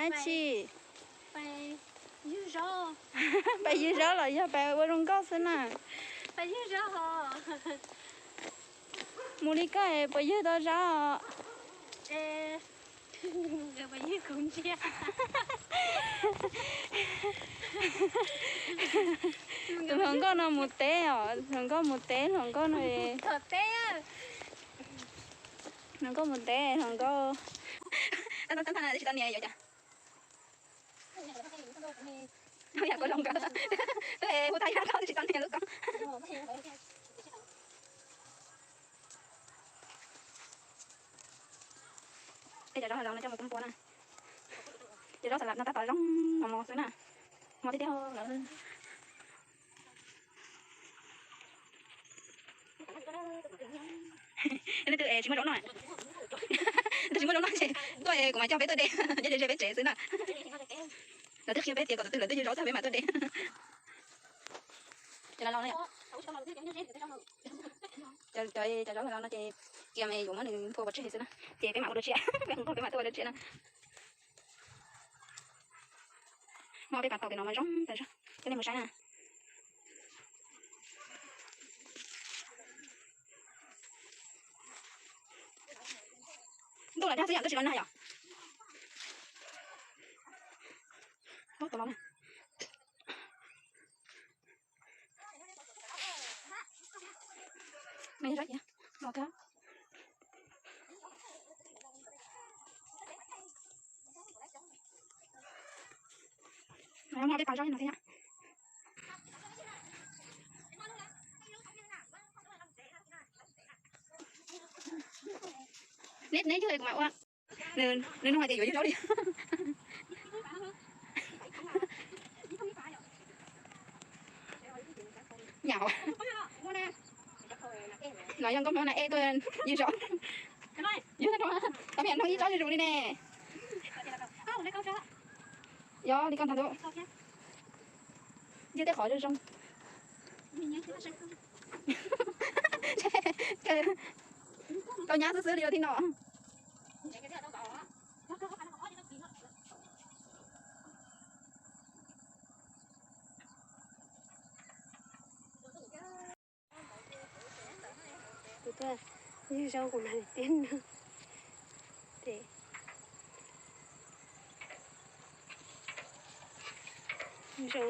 Dab tsi? Pais ywg zaub los yog pais ua zoo nkauj xwb na? Mus li koj es puas ywg tau zaub? Tus hluas nkauj no mus teb os, hluas nkauj mus teb, hluas nkauj no, hluas nkauj mus teb, hluas nkauj. Yam kuv zoo nkauj, twb hu tag yam nkauj twb tsis tau nias lub koob. Tej cov zaub no coj mus pub npua na. Cov zaub xas las no tab tom zoo mos mos xwb na. Mos tiag tiag lawm. Leej twg es tsis muaj zaub noj, leej twg tsis muaj zaub noj ces tuaj es kuv mam coj peb tuaj de, nyob ze ze peb tsev xwb na. Lawv twb qhia peb tias kom tus twg lawv twb ywg zaub tag peb mam tuaj de. Cov zaub no ces cia yuav muab nws npua pov tseg xwb na, ces peb mam ua dua tshiab, peb hu nkauj peb mam tuaj ua dua tshiab na. Muaj peb pas tau pem no mas zoo tas zog, coj nej mus saib na. Ntuj los dag xwb yom, ntuj tsis los nag yom. Muaj tej pas zaub no thiab. Neb, neb yog kuv mam ua. Nws nug hais tias yuav ywg zaub li. Yam no yog nkauj hmoob na ej tuaj ywg zaub. Ywg tau, tab sis nug ib tsob zuj zus li ne. Yog li koj ntag tus. Ywg tej qhov zoo zoo. Tau nyab xwb xwb li ua tij no. Kuv tuaj ywg zaub kuv mam li tiag no. Zoo,